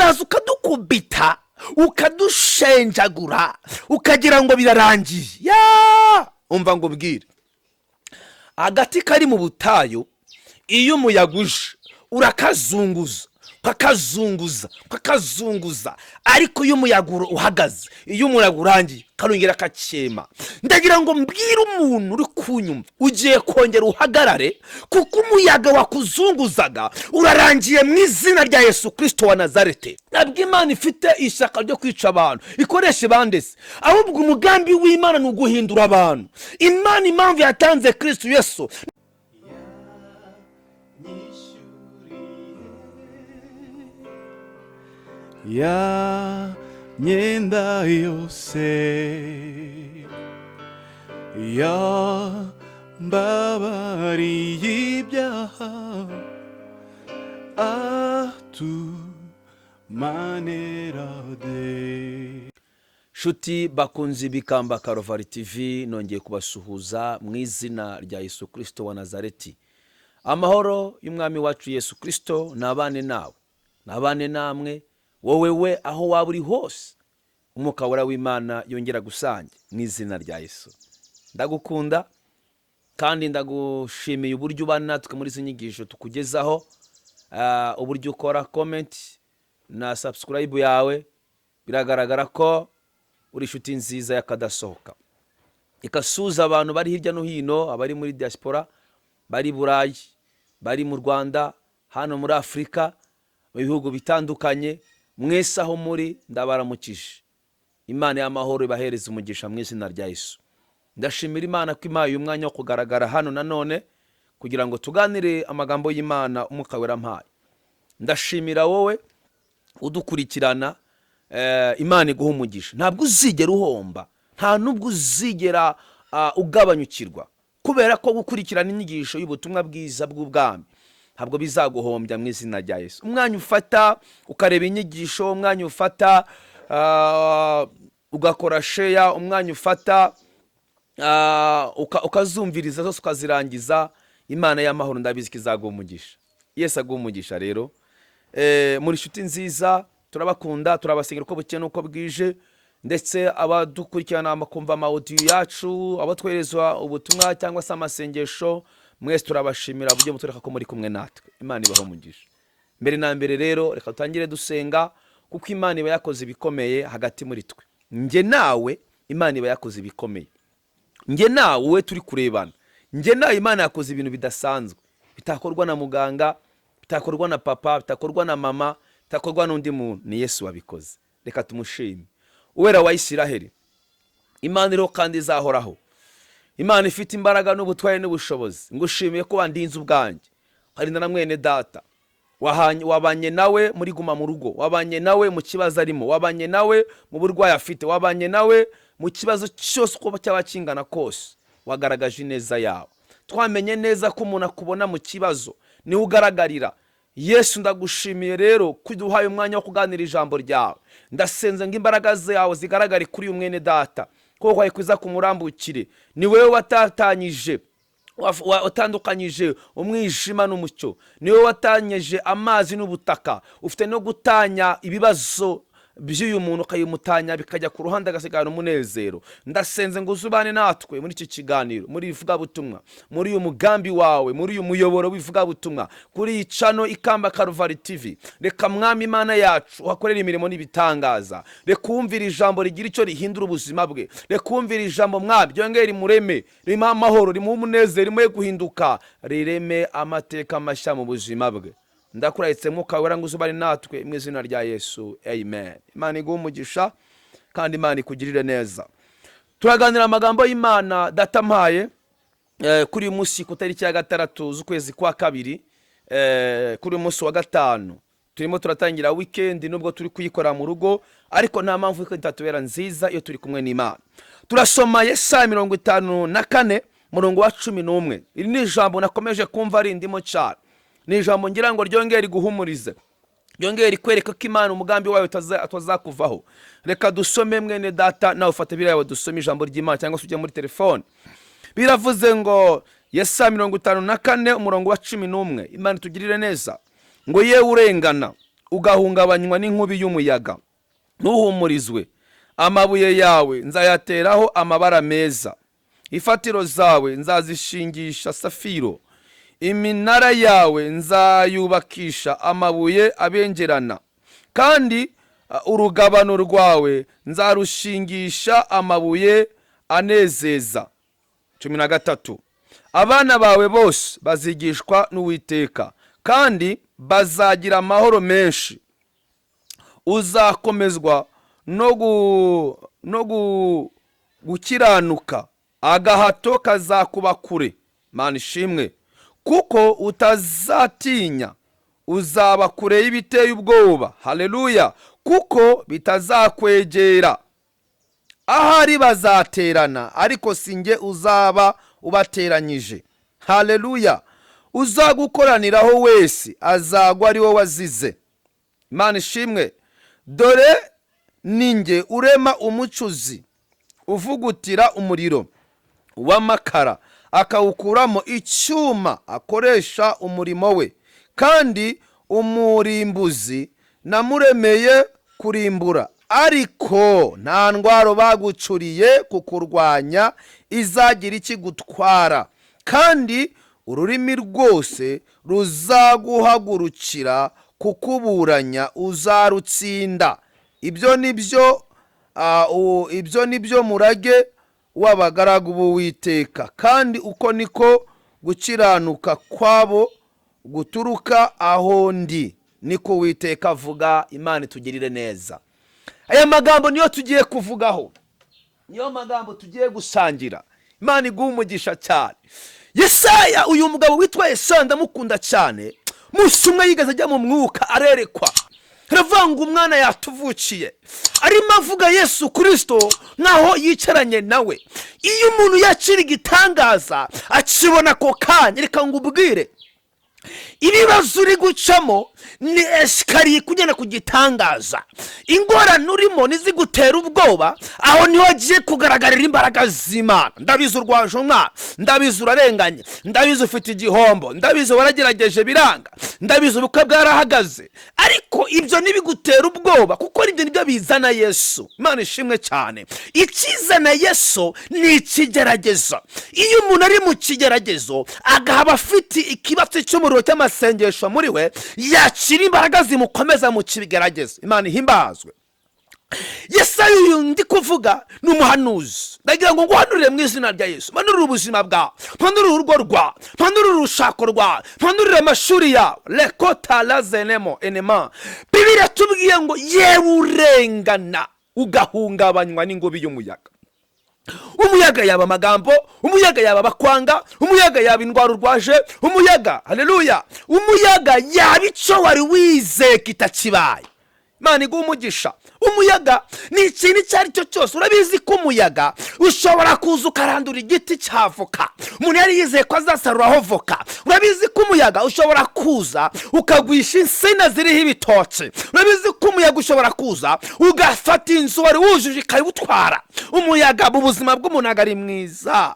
Uraza ukadukubita, ukadushenjagura, ukagira ngo birarangiye. Ya, umva ngo ubwire, agati kari mu butayu, iyo umuyaga uje urakazunguza, ukakazunguza, ukakazunguza, ariko iyo umuyaga uhagaze, iyo umuyaga urangiye, karongera kakema. Ndagira ngo mbwire umuntu uri kunyumva, ugiye kongera uhagarare, kuko umuyaga wakuzunguzaga urarangiye mu izina rya Yesu Kirisito wa Nazarete. Ntabwo Imana ifite ishyaka ryo kwica abantu, ikoresha ibandese, ahubwo umugambi w'Imana ni uguhindura abantu. Imana impamvu yatanze Kirisito Yesu. Yanyishyuriye ya myenda yose, yambabariye ibyaha, atumanerade. Shuti bakunzi b'Ikamba Karovari TV, nongeye kubasuhuza mu izina rya Yesu Kirisito wa Nazareti. Amahoro y'Umwami wacu Yesu Kirisito nabane nawe, nabane namwe, wowe we aho waba uri hose. Umwuka Wera w'Imana yongera gusange mu izina rya Yesu. Ndagukunda kandi ndagushimiye uburyo ubana natwe muri izi nyigisho tukugezaho, uburyo ukora comment na subscribe yawe. Biragaragara ko uri inshuti nziza y'akadasohoka. Ikasuhuza abantu bari hirya no hino, abari muri diaspora, bari i Burayi, bari mu Rwanda, hano muri Afurika, mu bihugu bitandukanye. Mwese aho muri ndabaramukije. Imana y'amahoro ibahereza umugisha mu izina rya Yesu. Ndashimira Imana ko impaye uyu mwanya wo kugaragara hano nanone kugira ngo tuganire amagambo y'Imana Umwuka Wera ampaye. Ndashimira wowe udukurikirana, Imana iguha umugisha. Ntabwo uzigera uhomba, nta nubwo uzigera ugabanyukirwa, kubera ko gukurikirana inyigisho y'ubutumwa bwiza bw'ubwami ntabwo bizaguhombya mu izina rya Yesu. Umwanya ufata ukareba inyigisho, umwanya ufata ugakora share, umwanya ufata ukazumviriza zose ukazirangiza, Imana y'amahoro ndabizi ko izaguha umugisha. Yesu aguha umugisha. Rero muri inshuti nziza, turabakunda, turabasengera uko bukeye n'uko bwije. Ndetse abadukurikirana bakumva ama audio yacu, abatwohereza ubutumwa cyangwa se amasengesho, mwese turabashimira uburyo mutwereka ko muri kumwe natwe. Imana ibaho umugisha. Mbere na mbere rero, reka dutangire dusenga, kuko Imana iba yakoze ibikomeye hagati muri twe. Njye nawe Imana iba yakoze ibikomeye. Njye nawe, wowe turi kurebana, njye nawe Imana yakoze ibintu bidasanzwe, bitakorwa na muganga, bitakorwa na papa, bitakorwa na mama, bitakorwa n'undi muntu. Ni Yesu wabikoze. Reka tumushime. Uwera wa Isiraheli, Imana iriho kandi izahoraho, Imana ifite imbaraga n'ubutware n'ubushobozi, ngushimiye ko wandinze ubwanjye, ukarinda na mwene data. Wabanye nawe muri guma mu rugo, wabanye nawe mu kibazo arimo, wabanye nawe mu burwayi afite, wabanye nawe mu kibazo cyose uko cyaba kingana kose. Wagaragaje ineza yawe. Twamenye neza ko umuntu akubona mu kibazo, niwe ugaragarira. Yesu, ndagushimiye rero ko uduhaye umwanya wo kuganira ijambo ryawe. Ndasenze ngo imbaraga zawe zigaragare kuri uyu mwene data, ko kwawe kwiza kumurambukire. Ni wowe watatanyije, watandukanyije umwijima n'umucyo, ni wowe watanyije amazi n'ubutaka. Ufite no gutanya ibibazo by'uyu muntu, ukayimutanya bikajya ku ruhande, agasigarana umunezero. Ndasenze ngo uzubane natwe muri iki kiganiro, muri iri vugabutumwa, muri uyu mugambi wawe, muri uyu muyoboro w'ivugabutumwa, kuri iyi channel Ikamba Karuvari TV. Reka Mwami Imana yacu uhakorere imirimo n'ibitangaza. Reka uwumvira ijambo rigira icyo rihindura ubuzima bwe. Reka uwumvira ijambo, Mwami, ryongere rimureme, rimuhe amahoro, rimuhe umunezero, rimuhe guhinduka, rireme amateka mashya mu buzima bwe. Ndakurahitse Mwuka Wera ngo uzubane natwe mu izina rya Yesu, amen. Imana iguhe umugisha kandi Imana ikugirire neza. Turaganira amagambo y'Imana Data mpaye kuri uyu munsi, ku tariki ya 6 z'ukwezi kwa 2, kuri uyu munsi wa gatanu. Turimo turatangira weekend, nubwo turi kuyikora mu rugo, ariko nta mpamvu weekend itatubera nziza iyo turi kumwe n'Imana. Turasoma Yesaya 54, murongo wa 11. Iri ni ijambo nakomeje kumva rindimo cyane. Ni ijambo ngira ngo ryongere riguhumurize, ryongere rikwereka ko Imana umugambi wayo utazakuvaho. Reka dusome. Mwene data, nawe ufata biriya yawe dusome ijambo ry'Imana, cyangwa se ujye muri telefone. Biravuze ngo, Yesaya 54, umurongo wa 11. Imana itugirire neza. Ngo: "Yewe urengana, ugahungabanywa n'inkubi y'umuyaga, ntuhumurizwe. Amabuye yawe nzayateraho amabara meza, ifatiro zawe nzazishingisha safiro, iminara yawe nzayubakisha amabuye abengerana, kandi urugabano rwawe nzarushingisha amabuye anezeza. 13. Abana bawe bose bazigishwa n'Uwiteka, kandi bazagira amahoro menshi. Uzakomezwa no gukiranuka, agahato kazakuba kure. Mana ishimwe, kuko utazatinya, uzaba kure y'ibiteye ubwoba. Haleluya! Kuko bitazakwegera. Ahari bazaterana, ariko si njye uzaba ubateranyije. Haleluya! Uzagukoraniraho wese azagwa ari we wazize. Imana ishimwe. Dore ni njye urema umucuzi uvugutira umuriro w'amakara, akawukuramo icyuma akoresha umurimo we, kandi umurimbuzi namuremeye kurimbura. Ariko nta ndwara bagucuriye kukurwanya izagira ikigutwara, kandi ururimi rwose ruzaguhagurukira kukuburanya uzarutsinda. Ibyo ni byo murage w'abagaragu b'Uwiteka, kandi uko niko gukiranuka kwabo guturuka aho ndi, niko Uwiteka avuga. Imana itugirire neza. Aya magambo niyo tugiye kuvugaho, niyo magambo tugiye gusangira. Imana iguha umugisha cyane. Yesaya, uyu mugabo witwa Yesaya ndamukunda cyane. Umunsi umwe yigeze ajya mu mwuka, arerekwa, aravuga ngo umwana yatuvukiye. Arimo avuga Yesu Kirisito nk'aho yicaranye nawe. Iyo umuntu yakira igitangaza, akibona ako kanya. Reka ngo ubwire, ibibazo uri gucamo ni escalier kugenda ku gitangaza. Ingorane urimo nizigutera ubwoba, aho niho agiye kugaragarira imbaraga z'Imana. Ndabizi urwaje umwana, ndabizi urarenganye, ndabizi ufite igihombo, ndabizi waragerageje biranga, ndabizi ubukwe bwarahagaze, ariko ibyo ntibigutera ubwoba, kuko ibyo nibyo bizana Yesu. Imana ishimwe cyane. Ikizana Yesu ni ikigeragezo. Iyo umuntu ari mu kigeragezo, agahaba afite ikibatsi cy'umuriro cy'amasengesho muri we, yakira imbaraga zimukomeza mu kigeragezo. Imana ihimbazwe. Yesaya uyu ndi kuvuga ni umuhanuzi. Ndagira ngo nguhanurire mu izina rya Yesu, mpanurire ubuzima bwawe, mpanurire urugo rwawe, mpanurire urushako rwawe, mpanurire amashuri yawe. Rekota lazenemo enema. Bibiliya tubwiye ngo yewe urengana ugahungabanywa n'inkubi y'umuyaga. Umuyaga yaba amagambo, umuyaga yaba abakwanga, umuyaga yaba indwara urwaje, umuyaga, haleluya, umuyaga yaba icyo wari wizeye kitakibaye. Imana iguha umugisha. Umuyaga ni ikintu icyo ari cyo cyose. Urabizi ko umuyaga ushobora kuza ukarandura igiti cya voka umuntu yari yizeye ko azasaruraho voka. Urabizi ko umuyaga ushobora kuza ukagwisha insina ziriho ibitoki. Urabizi ko umuyaga ushobora kuza ugafata inzu wari wujuje ikayutwara. Umuyaga mu buzima bw'umuntu ntabwo ari mwiza.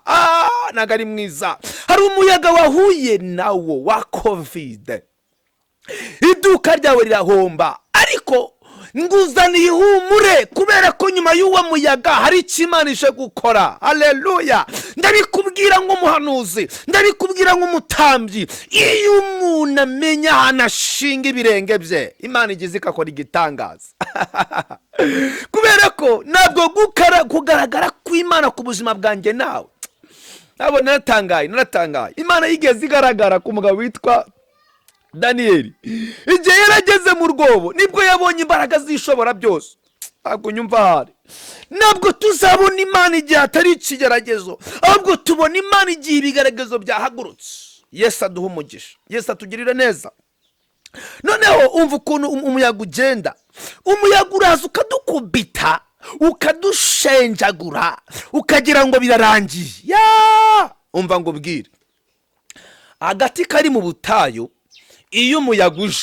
Ntabwo ari mwiza. Hari umuyaga wahuye nawo wa COVID, iduka ryawe rirahomba, ariko nguzaniye ihumure, kubera ko nyuma y'uwo muyaga hari icyo Imana ije gukora. Haleluya! Ndabikubwira nk'umuhanuzi, ndabikubwira nk'umutambyi. Iyo umuntu amenya ahantu ashinga ibirenge bye, Imana igize igakora igitangaza, kubera ko ntabwo kugaragara kw'Imana ku buzima bwanjye nawe ntabwo naratangaye, naratangaye. Imana yigeze igaragara ku mugabo witwa Daniyeli igihe yarageze mu rwobo, nibwo yabonye imbaraga zishobora byose. Ntabwo nyumva ahari. Ntabwo tuzabona Imana igihe hatari ikigeragezo, ahubwo tubona Imana igihe ibigeragezo byahagurutse. Yesu aduha umugisha, Yesu atugirire neza. Noneho umva ukuntu umuyaga ugenda. Umuyaga uraza ukadukubita, ukadushenjagura, ukagira ngo birarangiye. Ya, umva ngo ubwire, agati kari mu butayu, iyo umuyaga uje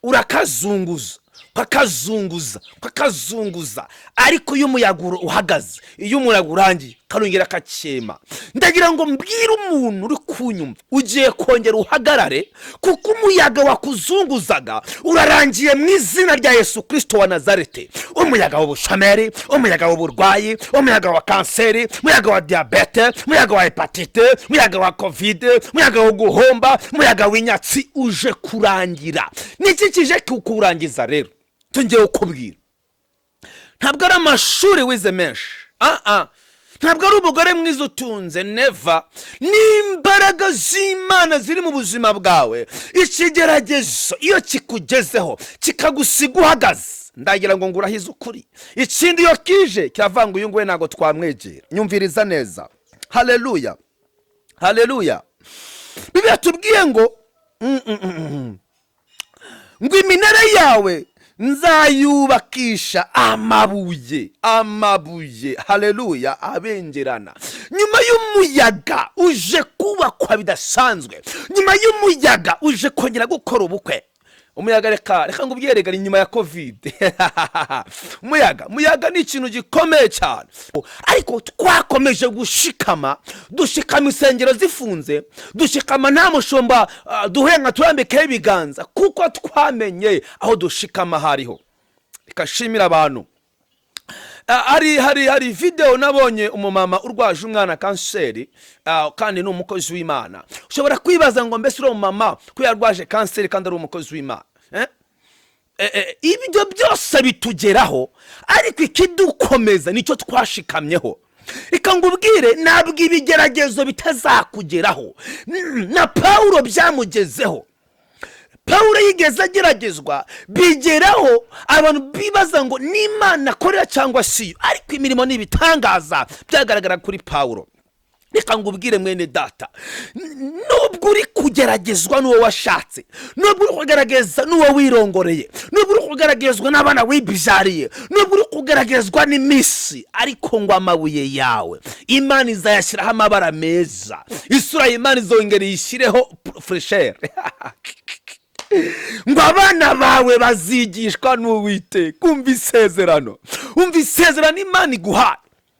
urakazunguza. Kakazunguza, kakazunguza, ariko iyo umuyaga uhagaze, iyo umuyaga urangiye, karongera kakema. Ndagira ngo mbwire umuntu uri kunyumva, ugiye kongera uhagarare, kuko umuyaga wakuzunguzaga urarangiye mu izina rya Yesu Kirisito wa Nazareti. Umuyaga w'ubushomeri, umuyaga w'uburwayi, umuyaga wa kanseri, umuyaga wa diyabete, umuyaga wa hépatite, umuyaga wa COVID, umuyaga wo guhomba, umuyaga w'inyatsi uje kurangira. Niki kije kukurangiza rero? Tongeye kukubwira, ntabwo ari amashuri wize menshi, ah, ntabwo ari umugore mwiza utunze, never. N'imbaraga z'Imana ziri mu buzima bwawe. Ikigeragezo iyo kikugezeho kikagusiga uhagaze, ndagira ngo ngurahize ukuri. Ikindi, iyo kije kiravanga, uyu nguyu ntabwo twamwegera. Nyumviriza neza. Haleluya, haleluya. Bibiliya tubwiye ngo ngo iminara yawe nzayubakisha amabuye, amabuye, haleluya, abengerana. Nyuma y'umuyaga uje kubakwa bidasanzwe, nyuma y'umuyaga uje kongera gukora ubukwe. Umuyaga, reka ngo ubyerekane nyuma ya COVID. Umuyaga ni ikintu gikomeye cyane, ariko twakomeje gushikama, dushikama insengero zifunze, dushikama nta mushumba duhuye nka turambikeho ibiganza, kuko twamenye aho dushikama hariho. Reka shimira abantu. Hari videwo nabonye, umumama urwaje umwana kanseri, kandi ni umukozi w'Imana. Ushobora kwibaza ngo mbese uriya mumama ko yarwaje kanseri kandi ari umukozi w'Imana, eh? Ibyo byose bitugeraho, ariko ikidukomeza nicyo twashikamyeho. Reka ngubwire, ntabwo ibigeragezo bitazakugeraho. Na Pawulo byamugezeho. Pawulo yigeze ageragezwa, bigeraho abantu bibaza ngo n'Imana akorera cyangwa si yo, ariko imirimo ni ibitangaza byagaragara kuri Pawulo. Reka ngubwire mwene data, nubwo uri kugeragezwa n'uwo washatse, nubwo uri kugerageza n'uwo wirongoreye, nubwo uri kugeragezwa n'abana wibyariye, nubwo uri kugeragezwa n'iminsi, ariko ngo amabuye yawe Imana izayashyiraho amabara meza, isura y'Imana izongera iyishyireho fraîcheur, ngo abana bawe bazigishwa n'Uwiteka. Umva isezerano, umva isezerano Imana iguhaye.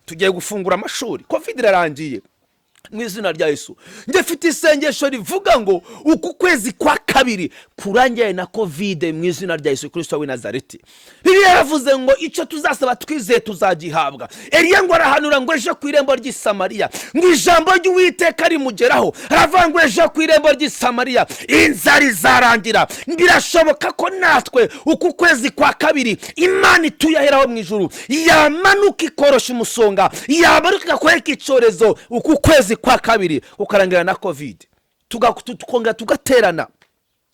Tugiye gufungura amashuri, COVID irarangiye mu izina rya Yesu. Njye mfite isengesho rivuga ngo uku kwezi kwa kabiri kurangiye na COVID mu izina rya Yesu Kirisito w'i Nazareti. Bibiliya yaravuze ngo icyo tuzasaba twizeye tuzagihabwa. Eliya ngo arahanura ngo ejo ku irembo ry'i Samariya, ngo ijambo ry'Uwiteka rimugeraho, aravuga ngo ejo ku irembo ry'i Samariya inzara izarangira. Birashoboka ko natwe uku kwezi kwa kabiri Imana ituyaheraho mu ijuru, yamanuka ikorosha umusonga, yamanuka igakwereka icyorezo, uku kwezi kwa kabiri kukarangira na COVID, tukongera tugaterana,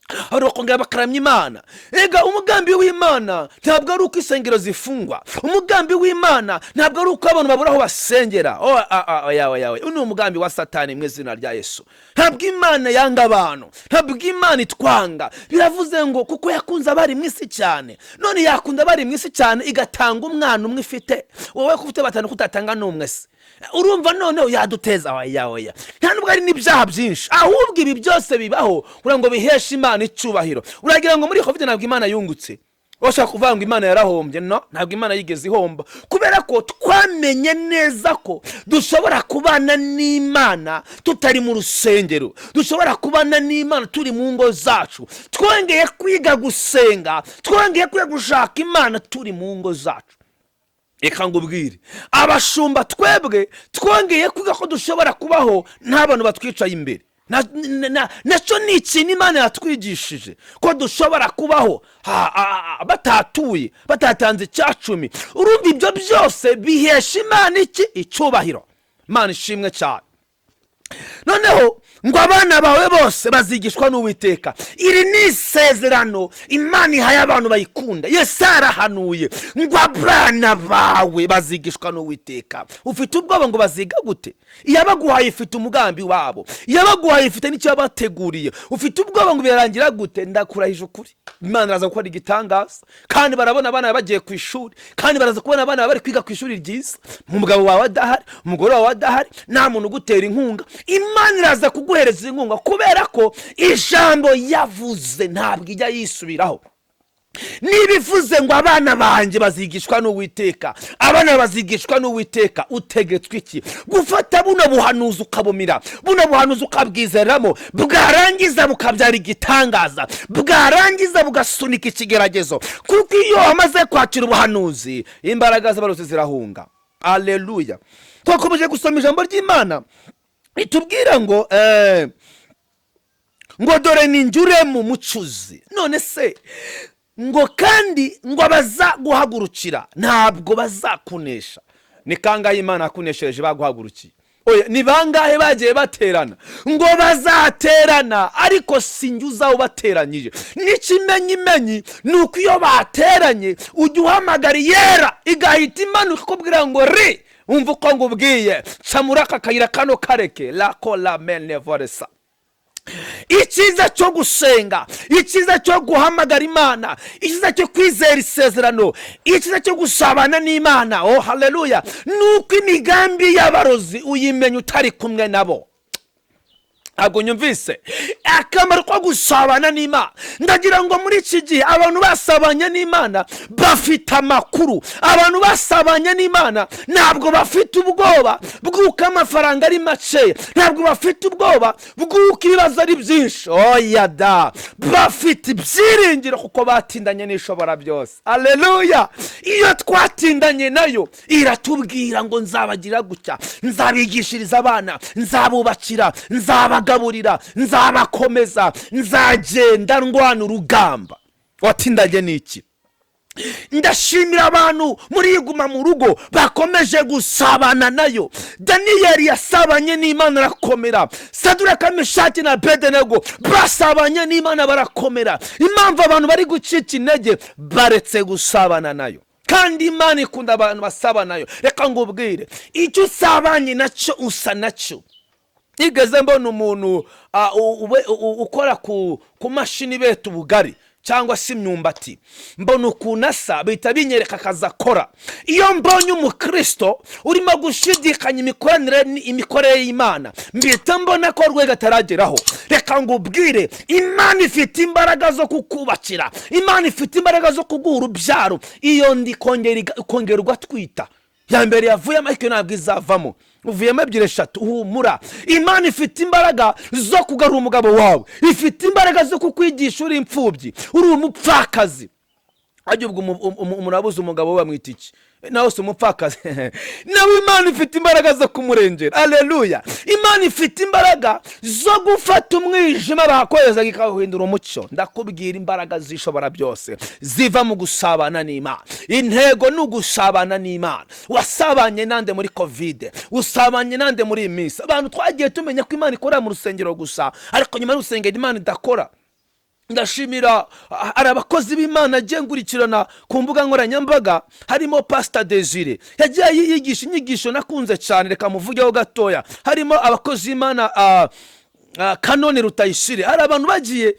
abantu bakongera bakaramya Imana. Ega umugambi w'Imana ntabwo ari uko insengero zifungwa, umugambi w'Imana ntabwo ari uko abantu babura aho basengera. Oh, ah, ah, oya, oya, oya. Uyu ni umugambi wa Satani mu izina rya Yesu. Ntabwo Imana yanga abantu, ntabwo Imana itwanga. Biravuze ngo kuko yakunze abari mu isi cyane. None yakunda abari mu isi cyane, igatanga umwana umwe ifite, wowe ko ufite batanu kutatanga n'umwe se? Urumva noneho yaduteza? Oya, oya, nta nubwo ari n'ibyaha byinshi, ahubwo ibi byose bibaho kugira ngo biheshe Imana icyubahiro. Uragira ngo muri COVID ntabwo Imana yungutse? Bashaka kuvuga ngo Imana yarahombye? No, ntabwo Imana yigeze ihomba, kubera ko twamenye neza ko dushobora kubana n'Imana tutari mu rusengero, dushobora kubana n'Imana turi mu ngo zacu. Twongeye kwiga gusenga, twongeye kwiga gushaka Imana turi mu ngo zacu. Reka ngubwire, abashumba twebwe twongeye kwiga ko dushobora kubaho nta bantu batwicaye imbere. Nacyo ni ikintu Imana yatwigishije, ko dushobora kubaho batatuye, batatanze icyacumi. Urumva ibyo byose bihesha Imana iki? Icyubahiro. Imana ishimwe cyane. Noneho ngo abana bawe bose bazigishwa n'Uwiteka. Iri ni isezerano Imana ihaye abantu bayikunda. Yesu arahanuye ngo abana bawe bazigishwa n'Uwiteka. Ufite ubwoba ngo baziga gute? Iyabaguhaye ifite umugambi wabo, iyabaguhaye ifite n'icyo yabateguriye. Ufite ubwoba ngo birarangira gute? Ndakurahije ukuri, Imana iraza gukora igitangaza, kandi barabona abana bagiye ku ishuri, kandi baraza kubona abana bari kwiga ku ishuri ryiza. Umugabo wawe adahari, umugore wawe adahari, nta muntu ugutera inkunga, Imana iraza kuguhereza inkunga, kubera ko ijambo yavuze ntabwo ijya yisubiraho. Niba ivuze ngo abana banjye bazigishwa n'Uwiteka, abana bazigishwa n'Uwiteka, utegetswe iki? Gufata buno buhanuzi ukabumira, buno buhanuzi ukabwizeramo, bwarangiza bukabyara igitangaza, bwarangiza bugasunika ikigeragezo, kuko iyo wamaze kwakira ubuhanuzi, imbaraga z'abarozi zirahunga. Aleluya! Twakomeje gusoma ijambo ry'Imana ritubwira ngo dore ni mu mucuzi. None se ngo kandi ngo abazaguhagurukira ntabwo bazakunesha? Ni kangahe Imana yakuneshereje baguhagurukiye? Oya, ni bangahe bagiye baterana ngo bazaterana, ariko si njye uzawubateranyije? N'ikimenyimenyi ni uko iyo bateranye, ujya uhamagara Iyera, igahita imanuka ikubwira ngo ri wumva uko ngubwiye, ca muri aka kayira, kano kareke lako la menevoresa. Icyiza cyo gusenga, icyiza cyo guhamagara Imana, icyiza cyo kwizera isezerano, icyiza cyo gusabana n'Imana, oh haleluya, ni uko imigambi y'abarozi uyimenya utari kumwe nabo. Ntabwo nyumvise akamaro ko gusabana n'Imana. Ndagira ngo muri iki gihe abantu basabanye n'Imana bafite amakuru. Abantu basabanye n'Imana ntabwo bafite ubwoba bw'uko amafaranga ari makeya, ntabwo bafite ubwoba bw'uko ibibazo ari byinshi. Oya da, bafite ibyiringiro kuko batindanye n'Ishobora byose. Aleluya! Iyo twatindanye nayo, iratubwira ngo nzabagira gutya, nzabigishiriza abana, nzabubakira, nzabagaburira, nzabakomeza, nzagenda ndwana urugamba. Watindanye n'iki? Ndashimira abantu muri iguma mu rugo bakomeje gusabana nayo. Daniyeli yasabanye n'Imana arakomera. Saduraka, Meshaki na Bedenego basabanye n'Imana barakomera. Impamvu abantu bari gucika intege, baretse gusabana nayo, kandi Imana ikunda abantu basabana nayo. Reka ngubwire, icyo usabanye nacyo usa nacyo. Nigeze mbona umuntu ukora ku mashini beta ubugari cyangwa se imyumbati, mbona ukuntu asa, bihita binyereka akazi akora. Iyo mbonye umukristo urimo gushidikanya imikoranire, imikorere y'Imana, mbita mbona ko urwego atarageraho. Reka ngubwire, Imana ifite imbaraga zo kukubakira, Imana ifite imbaraga zo kuguha urubyaro. Iyo ndi ikongera ugatwita, ya mbere yavuyemo ariko ntabwo izavamo, uvuyemo ebyiri, eshatu, humura. Imana ifite imbaraga zo kugarura umugabo wawe, ifite imbaraga zo kukwigisha uri imfubyi, uri umupfakazi. Ajya ubwo umuntu abuze umugabo we bamwita iki? Nawe si umupfakazi? Nawe Imana ifite imbaraga zo kumurengera. Aleluya! Imana ifite imbaraga zo gufata umwijima bakoherezaga ikawuhindura umucyo. Ndakubwira, imbaraga zishobora byose ziva mu gusabana n'Imana. Intego ni ugusabana n'Imana. Wasabanye nande muri COVID? Usabanye nande muri iyi minsi? Abantu twagiye tumenya ko Imana ikorera mu rusengero gusa, ariko nyuma y'urusengero Imana idakora. Ndashimira, hari abakozi b'Imana agiye ngurikirana ku mbuga nkoranyambaga, harimo Pasita Desire, yagiye yigisha inyigisho nakunze cyane, reka muvugeho gatoya. Harimo abakozi b'Imana, Kanoni Rutayisire. Hari abantu bagiye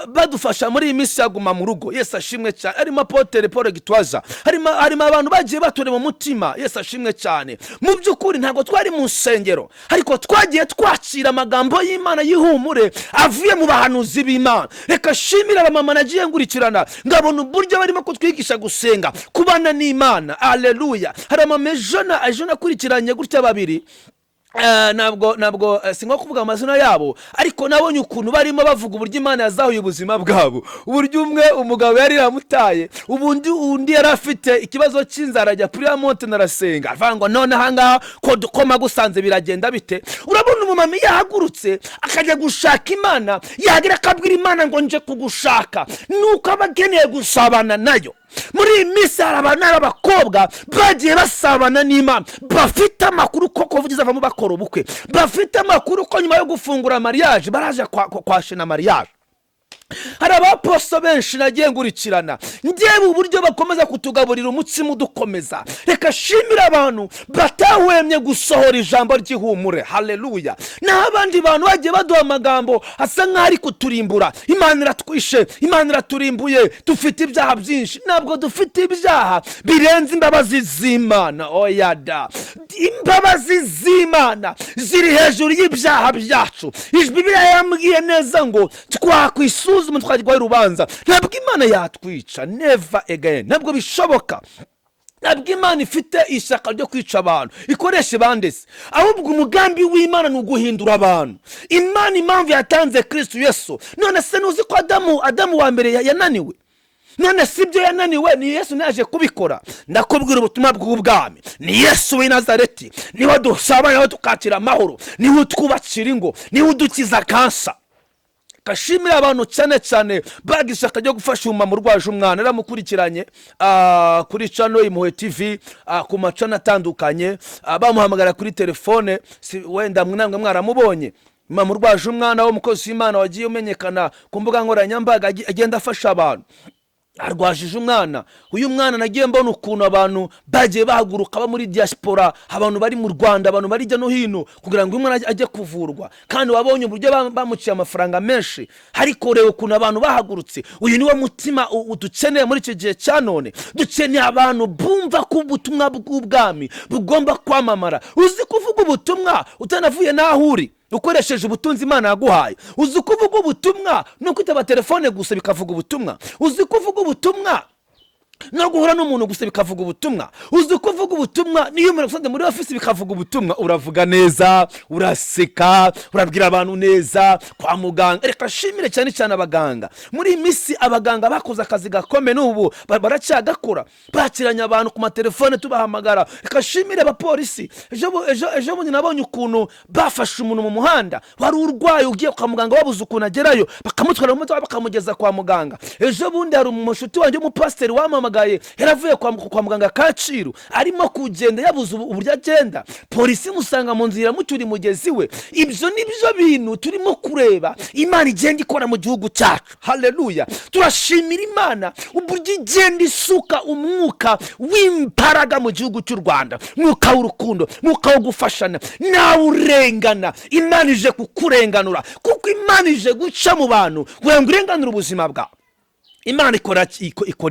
badufasha muri iyi minsi yaguma mu rugo. Yesu ashimwe cyane. Harimo Apôtre Paul Gitwaza, harimo abantu bagiye baturema umutima. Yesu ashimwe cyane. Mu by'ukuri ntabwo twari mu nsengero, ariko twagiye twakira amagambo y'Imana y'ihumure avuye mu bahanuzi b'Imana. Reka shimire abamama nagiye ngurikirana, ngabona uburyo barimo kutwigisha gusenga, kubana n'Imana. Aleluya! Hari amama ejo nakurikiranye gutya babiri. Ntabwo si nko kuvuga amazina yabo, ariko nabonye ukuntu barimo bavuga uburyo Imana yazahuye ubuzima bwabo, uburyo umwe umugabo yari yamutaye, ubundi undi yari afite ikibazo cy'inzara, ajya kuri ya monte narasenga, avuga ngo none ahangaha ko dukoma gusanze biragenda bite? Urabona umumama iyo yahagurutse akajya gushaka Imana, yagira akabwira Imana ngo nje kugushaka, nuko aba akeneye gusabana nayo. Muri iyi minsi hari abana b'abakobwa bagiye basabana n'Imana, bafite amakuru ko kuvugiza avamo bakora ubukwe, bafite amakuru ko nyuma yo gufungura mariage baraje kwa shena mariage. Hari abaposo benshi nagiye ngurikirana, ndeba uburyo bakomeza kutugaburira umutsima udukomeza. Reka shimire abantu batahwemye gusohora ijambo ry'ihumure. Haleluya! Naho abandi bantu bagiye baduha amagambo asa nk'aho ari kuturimbura: Imana iratwishe, Imana iraturimbuye, dufite ibyaha byinshi. Ntabwo dufite ibyaha birenze imbabazi z'Imana, oya da. Imbabazi z'Imana ziri hejuru y'ibyaha byacu. Bibiliya yambwiye neza ngo twakwisuzuma twagirwaho urubanza. Ntabwo Imana yatwica, never again, ntabwo bishoboka. Ntabwo Imana ifite ishyaka ryo kwica abantu ikoresha ibandese, ahubwo umugambi w'Imana ni uguhindura abantu. Imana impamvu yatanze Kirisitu Yesu, none se ntuzi ko Adamu wa mbere yananiwe? None si ibyo yananiwe, ni Yesu naje kubikora. Ndakubwira ubutumwa bw'ubwami ni Yesu w'i Nazareti, niwe dusabana nawe tukakira amahoro, niwe utwubakira ingo, niwe udukiza kansa. Gashimira abantu cyane cyane bagize ishyaka ryo gufasha umumama urwaje umwana. Yaramukurikiranye kuri channel Impuhwe TV, ku ma channel atandukanye, bamuhamagara kuri telefone. Wenda namwe mwaramubonye, mama urwaje umwana w'umukozi w'Imana wagiye umenyekana ku mbuga nkoranyambaga, agenda afasha abantu, arwajije umwana. Uyu mwana nagiye mbona ukuntu abantu bagiye bahaguruka, bo muri diaspora, abantu bari mu Rwanda, abantu bari hirya no hino, kugira ngo uyu mwana ajye kuvurwa. Kandi wabonye uburyo bamuciye amafaranga menshi, ariko reba ukuntu abantu bahagurutse. Uyu niwo mutima dukeneye muri iki gihe cya none. Dukeneye abantu bumva ko ubutumwa bw'ubwami bugomba kwamamara. Uzi kuvuga ubutumwa utanavuye n'aho uri, ukoresheje ubutunzi Imana yaguhaye? Uzi kuvuga ubutumwa no kwitaba telefone gusa bikavuga ubutumwa? Uzi kuvuga ubutumwa no guhura n'umuntu gusa bikavuga ubutumwa? Uzi kuvuga ubutumwa niyo umuntu agusanze muri ofisi bikavuga ubutumwa? Uravuga neza, uraseka, urabwira abantu neza. Kwa muganga, reka shimire cyane cyane abaganga. Muri iyi minsi abaganga bakoze akazi gakomeye, n'ubu baracyagakora, bakiranye abantu ku matelefone tubahamagara. Reka shimire abapolisi. Ejo bundi nabonye ukuntu bafashe umuntu mu muhanda wari urwaye, ugiye kwa muganga, wabuze ukuntu agerayo, bakamutwara mu modoka bakamugeza kwa muganga. Ejo bundi hari umushuti wanjye w'umupasiteri wampamagaye, yaravuye kwa muganga Kacyiru, arimo kugenda yabuze uburyo agenda, polisi imusanga mu nzira imucyura mugezi we. Ibyo ni byo bintu turimo kureba Imana igenda ikora mu gihugu cyacu. Haleluya! Turashimira Imana uburyo igenda isuka umwuka w'imbaraga mu gihugu cy'u Rwanda, mwuka w'urukundo, mwuka wo gufashana. Nawe urengana, Imana ije kukurenganura, kuko Imana ije guca mu bantu kugira ngo irenganure ubuzima bwawe. Imana ikora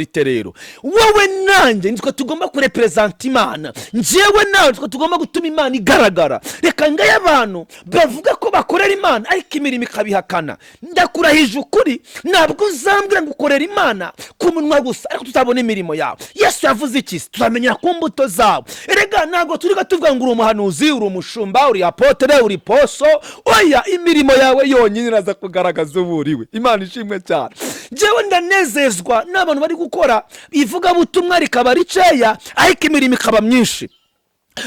ite rero? Wowe nanjye nitwe tugomba kureperezanta Imana. Njyewe nawe nitwe tugomba gutuma Imana igaragara. Reka ngayo abantu bavuga ko bakorera Imana ariko imirimo ikabihakana. Ndakurahije ukuri, ntabwo uzambwira ngo ukorera Imana ku munwa gusa ariko tutabona imirimo yawe. Yesu yavuze iki? Turamenya ku mbuto zawe. Erega ntabwo turi tuvuga ngo uri umuhanuzi, uri umushumba, uri apôtre, uri poso. Oya, imirimo yawe yonyine iraza kugaragaza uwo uriwe. Imana ishimwe cyane. Njyewe ndanezezwa n'abantu bari gukora ivugabutumwa rikaba riceya ariko imirimo ikaba myinshi.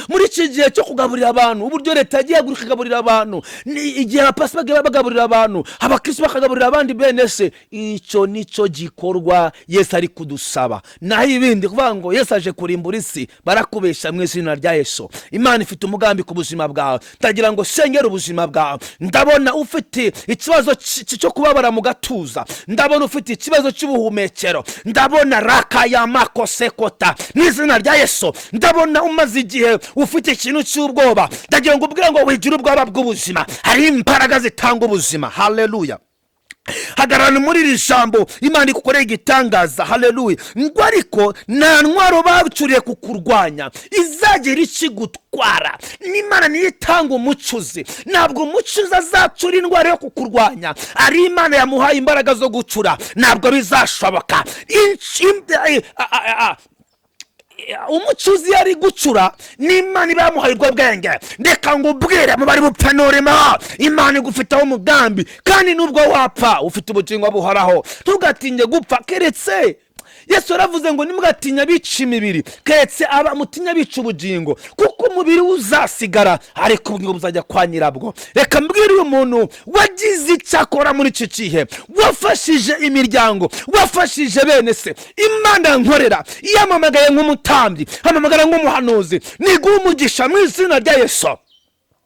Muri iki gihe cyo kugaburira abantu, uburyo leta yagiye ihaguruka ikagaburira abantu, ni igihe abapasi bagiye bagaburira abantu, abakristo bakagaburira abandi bene se, icyo nicyo gikorwa Yesu ari kudusaba. Naho ibindi kuvuga ngo Yesu aje kurimbura isi, barakubesha mu izina rya Yesu. Imana ifite umugambi ku buzima bwawe. Ndagira ngo sengere ubuzima bwawe. Ndabona ufite ikibazo cyo kubabara mu gatuza, ndabona ufite ikibazo cy'ubuhumekero, ndabona raka ya makosekota mu izina rya Yesu. Ndabona umaze igihe ufite ikintu cy'ubwoba. Ndagira ngo ubwire ngo wigire ubwoba bw'ubuzima, hari imbaraga zitanga ubuzima. Haleluya! Hagarara muri iri jambo, Imana igukoreye igitangaza. Haleluya! Ngo ariko nta ntwaro bacuriye kukurwanya izagira ikigutwara. N'Imana niyo itanga umucuzi. Ntabwo umucuzi azacura indwara yo kukurwanya ari Imana yamuhaye imbaraga zo gucura, ntabwo bizashoboka. Umucuzi yari gucura n'Imana iba yamuhaye ubwo bwenge. Reka ngo ubwire mu bari bupfe nurimo, Imana igufiteho umugambi, kandi nubwo wapfa ufite ubugingo buhoraho. Ntugatinye gupfa, keretse Yesu yaravuze ngo ntimugatinye abica imibiri, keretse aba mutinya abica ubugingo, kuko umubiri we uzasigara ariko ubugingo buzajya kwa nyirabwo. Reka mbwire uyu muntu wagize icyo akora muri iki gihe, wafashije imiryango, wafashije bene se, Imana nkorera yamamagaye nk'umutambyi, hamamagara nk'umuhanuzi, niguha umugisha mu izina rya Yesu.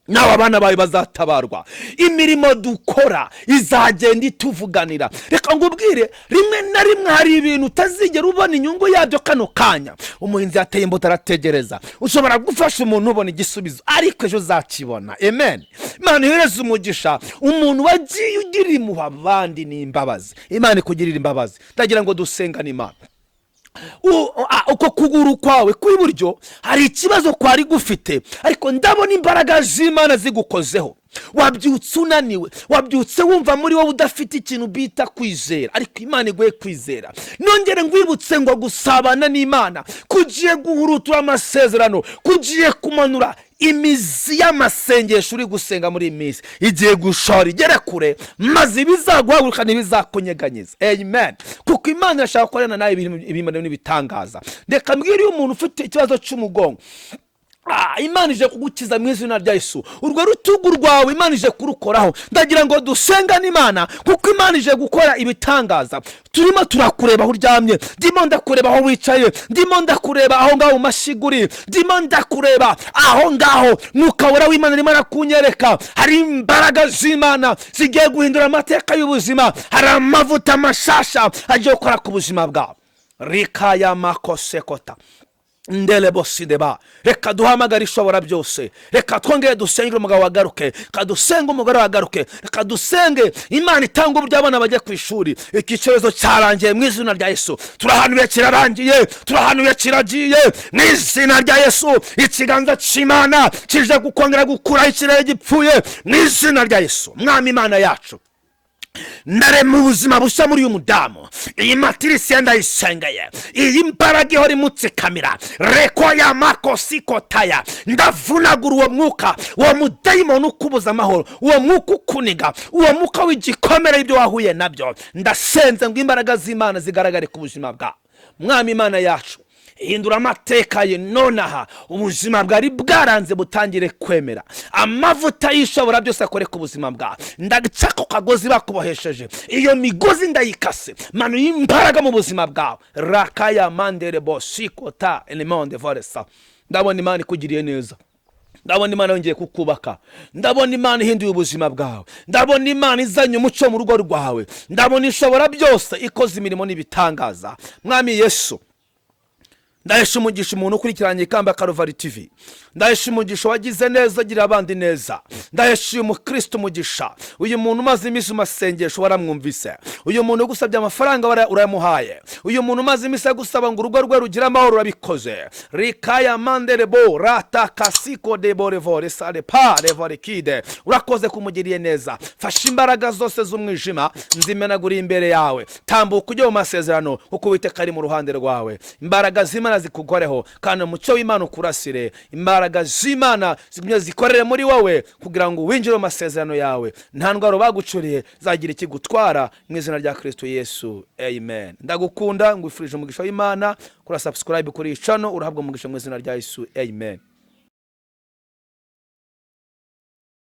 Nawe abana bawe bazatabarwa. Imirimo dukora izagenda ituvuganira. Reka ngubwire, rimwe na rimwe hari ibintu utazigera ubona inyungu yabyo kano kanya. Umuhinzi yateye imbuto arategereza. Ushobora gufasha umuntu ubona igisubizo, ariko ejo uzakibona. Amen. Imana ihereze umugisha umuntu wagiye ugira impuhwe abandi n'imbabazi. Imana ikugirira imbabazi. Ndagira ngo dusengane Imana. Uko kuguru kwawe kw'iburyo hari ikibazo kwari gufite, ariko ndabona imbaraga z'Imana zigukozeho. Wabyutse unaniwe, wabyutse wumva muri wowe udafite ikintu bita kwizera, ariko Imana iguhe kwizera. Nongere ngwibutse ngo gusabana n'Imana kugiye guhurutura amasezerano, kugiye kumanura imizi y'amasengesho uri gusenga muri iyi minsi, igiye gushora igere kure, maze ibizaguhaguruka ntibizakunyeganyiza. Amen. Kuko Imana irashaka gukorana nawe ibintu n'ibitangaza. Reka mbwire iyo umuntu ufite ikibazo cy'umugongo. Imana ije kugukiza mu izina rya Yesu. Urwo rutugu rwawe Imana ije kurukoraho. Ndagira ngo dusengane Imana, kuko Imana ije gukora ibitangaza. Turimo turakureba aho uryamye, ndimo ndakureba aho wicaye, ndimo ndakureba aho ngaho mu mashiguri, ndimo ndakureba aho ngaho. Mwuka Wera w'Imana arimo arakunyereka. Hari imbaraga z'Imana zigiye guhindura amateka y'ubuzima, hari amavuta mashasha agiye gukora ku buzima bwawe. Rikaya makosekota ndelebosideba. Reka duhamagare Ishobora byose. Reka twongere dusenge umugabo wagaruke, reka dusenge umugore wagaruke, reka dusenge Imana itanga uburyo abana bajya ku ishuri. Iki cyorezo cyarangiye mu izina rya Yesu. Turahanuye kirarangiye, turahanuye kiragiye mu izina rya Yesu. Ikiganza cy'Imana kije gukongera gukuraho ikirere gipfuye mu izina rya Yesu. Mwami Imana yacu, ndarema ubuzima bushya muri uyu mudamu. Iyi matirisi ndayisengeye, iyi mbaraga ihora imutsikamira, reko ya makosikotaya, ndavunagura uwo mwuka, uwo mudayimoni ukubuza amahoro, uwo mwuka ukuniga, uwo mwuka w'igikomere ibyo wahuye nabyo. Ndasenze ngo imbaraga z'Imana zigaragare ku buzima bwawe. Mwami Imana yacu, hindura amateka ye nonaha, ubuzima bwari bwaranze butangire kwemera. Amavuta y'Ishobora byose akore ku buzima bwawe. Ndaca ku kagozi bakubohesheje, iyo migozi ndayikase. Manuye imbaraga mu buzima bwawe. Rakaya mandere bosikota elemonde voresa. Ndabona Imana ikugiriye neza, ndabona Imana yongeye kukubaka, ndabona Imana ihinduye ubuzima bwawe, ndabona Imana izanye umuco mu rugo rwawe, ndabona Ishobora byose ikoze imirimo n'ibitangaza. Mwami Yesu, ndahesha umugisha umuntu ukurikiranye Ikamba Karuvari TV. Ndahesha umugisha wagize neza, agira abandi neza. Ndahesha uyu mukristo umugisha, uyu muntu umaze iminsi mu masengesho waramwumvise, uyu muntu ugusabye amafaranga urayamuhaye, uyu muntu umaze iminsi agusaba ngo urugo rwe rugire amahoro urabikoze. Rikaya manderebo ratakasiko deborevore sale pa revorekide. Urakoze kumugiriye neza. Fasha imbaraga zose z'umwijima nzimenaguriye imbere yawe. Tambuka ujye mu masezerano, kuko Uwiteka ari mu ruhande rwawe. Imbaraga z'Imana zikugoreho, kandi umucyo w'Imana ukurasire. Imbaraga z'Imana zigumye zikorere muri wowe kugira ngo winjire mu masezerano yawe. Nta ndwara bagucuriye zagira ikigutwara mu izina rya Kristo Yesu, amen. Ndagukunda, ngwifurije umugisha w'Imana. Kuri subscribe kuri iyi channel, urahabwa umugisha mu izina rya Yesu, amen.